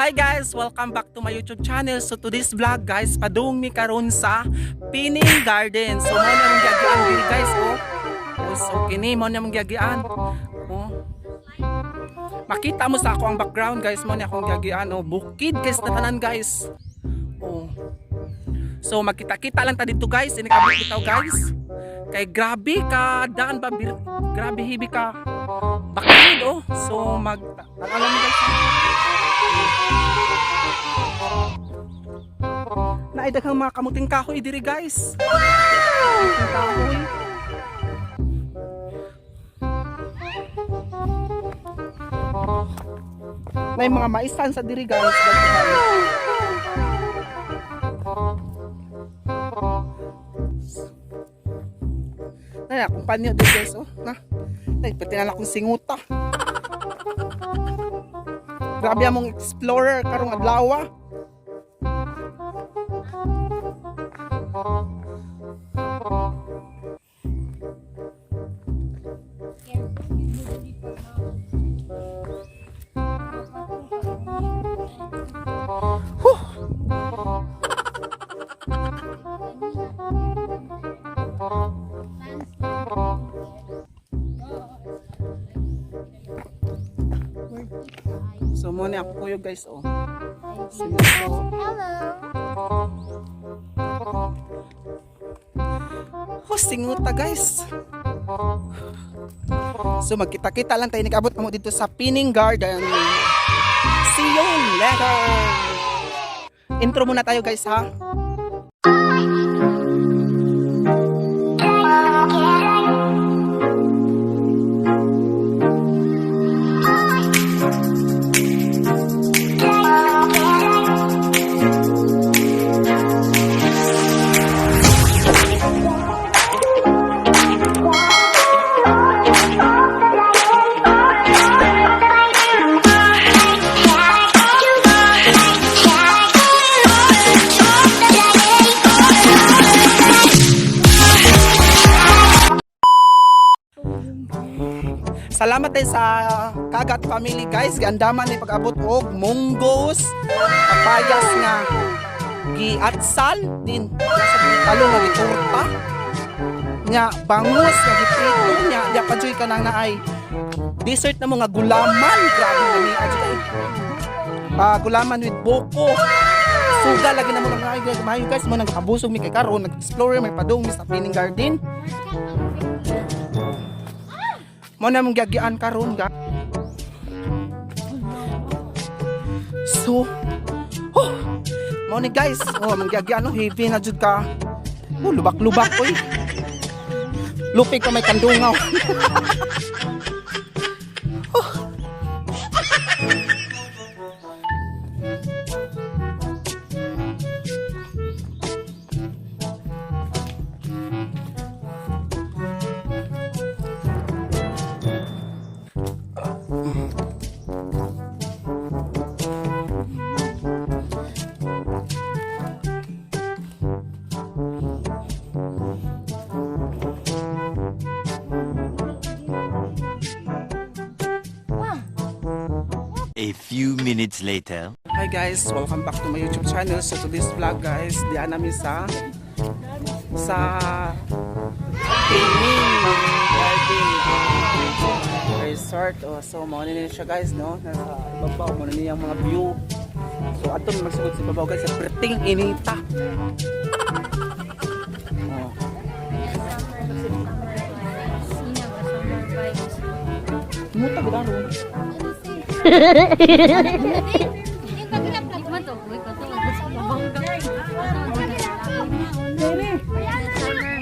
Hi guys! Welcome back to my YouTube channel. So to this vlog guys, padung mi karon sa Pining Garden. So mo na mong giagian diri guys, oh. Oh, so kini mo na mong giagian. Oh. Makita mo sa ako ang background guys, mo na akong giagian, oh. Bukid guys na tanan guys. Oh. So magkita-kita lang ta dito guys, inikabot bitaw guys. Kay grabe ka daan ba grabe hibi ka. Bakid oh. So mag alam guys. Naay daghang mga kamuting kahoy diri guys. Kamuting kahoy. Naay mga maisan sa diri guys. Daghan. Na akong panyo diri guys oh. Na. Nay pati na lang akong singuta. Grabe among explorer karong adlaw. So mo ni ako kuyo guys oh. Singuto. Hello. Oh, singuta guys. So magkita-kita lang tayo nag-abot mo dito sa Pining Garden. See you later. Intro muna tayo guys ha. Salamat din sa Kagat family guys. Giandaman ni pag-abot og munggos, papayas nga giatsal din sa talong nga gitorta. Nya bangus nga giprito nya di pa joy kanang naay dessert na mga gulaman. Grabe na ni adyo. Ah, gulaman with buko. Suga lagi na mo mga guys, mayo guys mo nagkabusog mi kay karon nag-explore may padung mi sa Pining Garden. Mo na mong giagian karon ga. So, oh, mo ni guys, oh, mong giagian oh, heavy na jud ka. Oh, lubak-lubak oy. Lupig pa may kandungaw. A few minutes later. Hi guys, welcome back to my YouTube channel. So to this vlog guys, diyan namin sa Pining Garden Resort. Oh, so mo ni siya guys no, nasa ibabaw mo ni ang mga view. So ato magsugod sa ibabaw guys, sa perting inita. Oh. Muta gud aron. Summer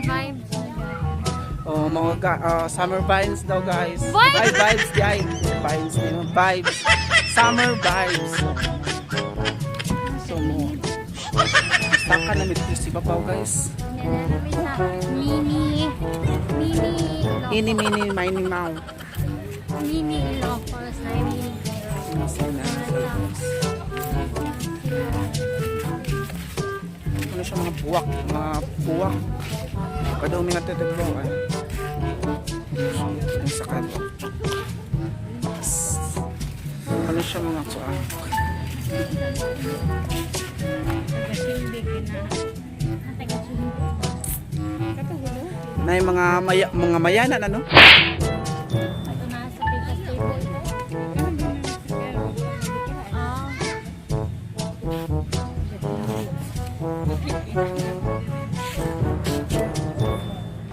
vibes. Oh, mga summer vibes daw guys. Vibes? Ay, vibes di ay. Vibes di no? Vibes. Summer vibes. So mo. Saka na mit si babaw guys. Mini, mini, Ini mini mini mau. Mini Ilocos na mini. Sana, guys. Ano siya mga buwak, mga buwak. Kada umingat tayo ay. Ang sakat. Ano siya mga kuan? Taga-Chimbi. Na yung mga maya, mga mayanan ano? Ito na sa Pikas Table ko. Ah.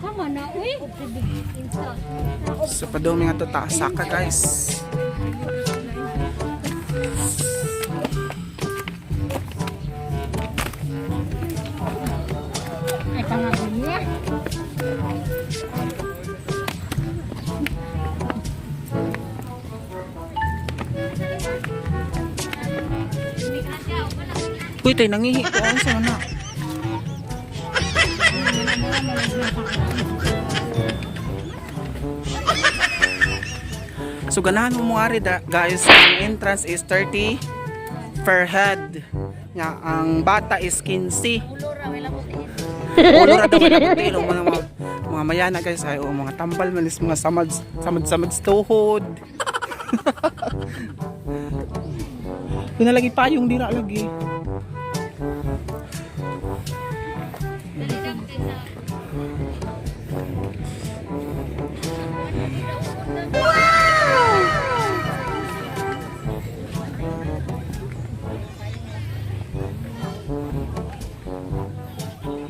Come on na, uy! So padumi nga to taasaka, guys. Ay, pangalan niya. Uy, tayo nangihi ko. Ano sa na? So ganahan mo mga guys, ang entrance is 30 per head. Nga ang bata is 15. Ulo ra daw wala butil. Mga mayana, guys, ay o mga tambal malis mga samad samad samad tuhod. Doon na lagi payong dira lagi.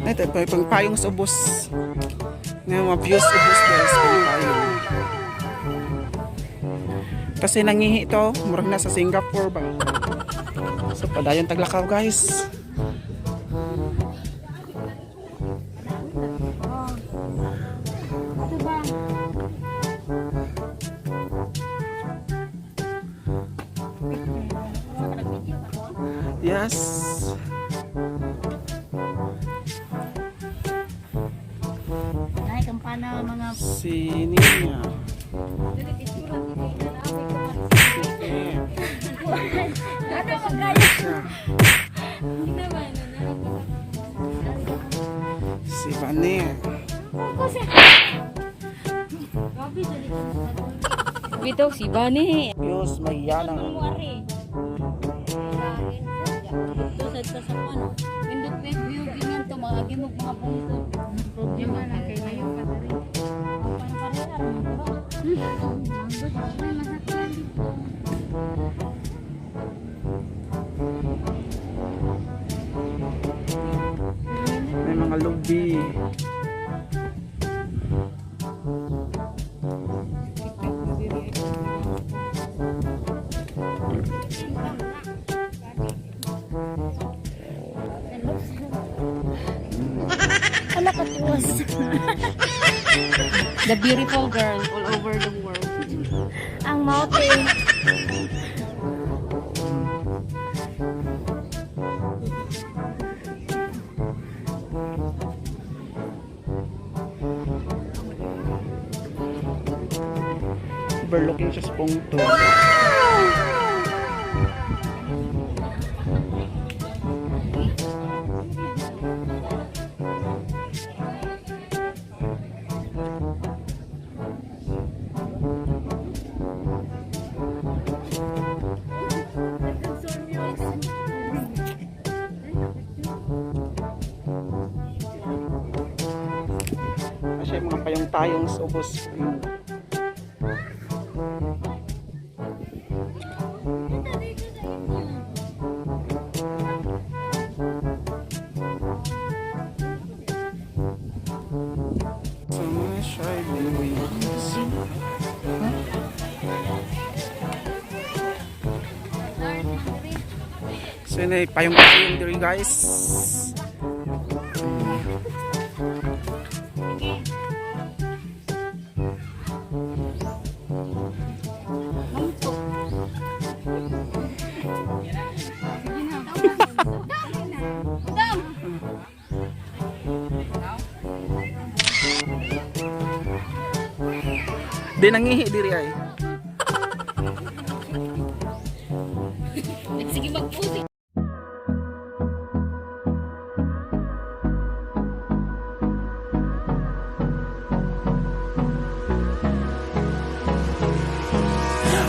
Ito, pang payong sa ubos. Nga mga views ubos, guys, pang payong. Kasi nangihi to, murag na sa Singapore ba. So padayon taglakaw, guys. Ito ba? Yes. Ay, kampana mga Si Nina. Ano magkaya? Hindi naman, ano? Si Vane. Grabe, dali ka Bitaw si Bani. Diyos, may yana. Muari. Ito sa sa ano. Indot web view ganyan to mga gimog mga bungkod. Problema na kay ayo pa diri. Masakyan dito. May mga lubi. Wala ka tuwas. The beautiful girl all over the world. Ang mountain. Overlooking siya sa pungto. Kasi mga payong-payong sa ubos. Ayun. So, mga shy wings. So, yun ay payong-payong diri, guys. Di nangihi diri ay. Sige magpusi.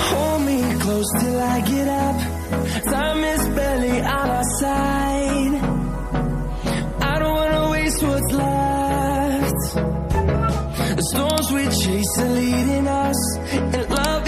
Hold me close till I get up. Time is barely The storms we chase are leading us, and love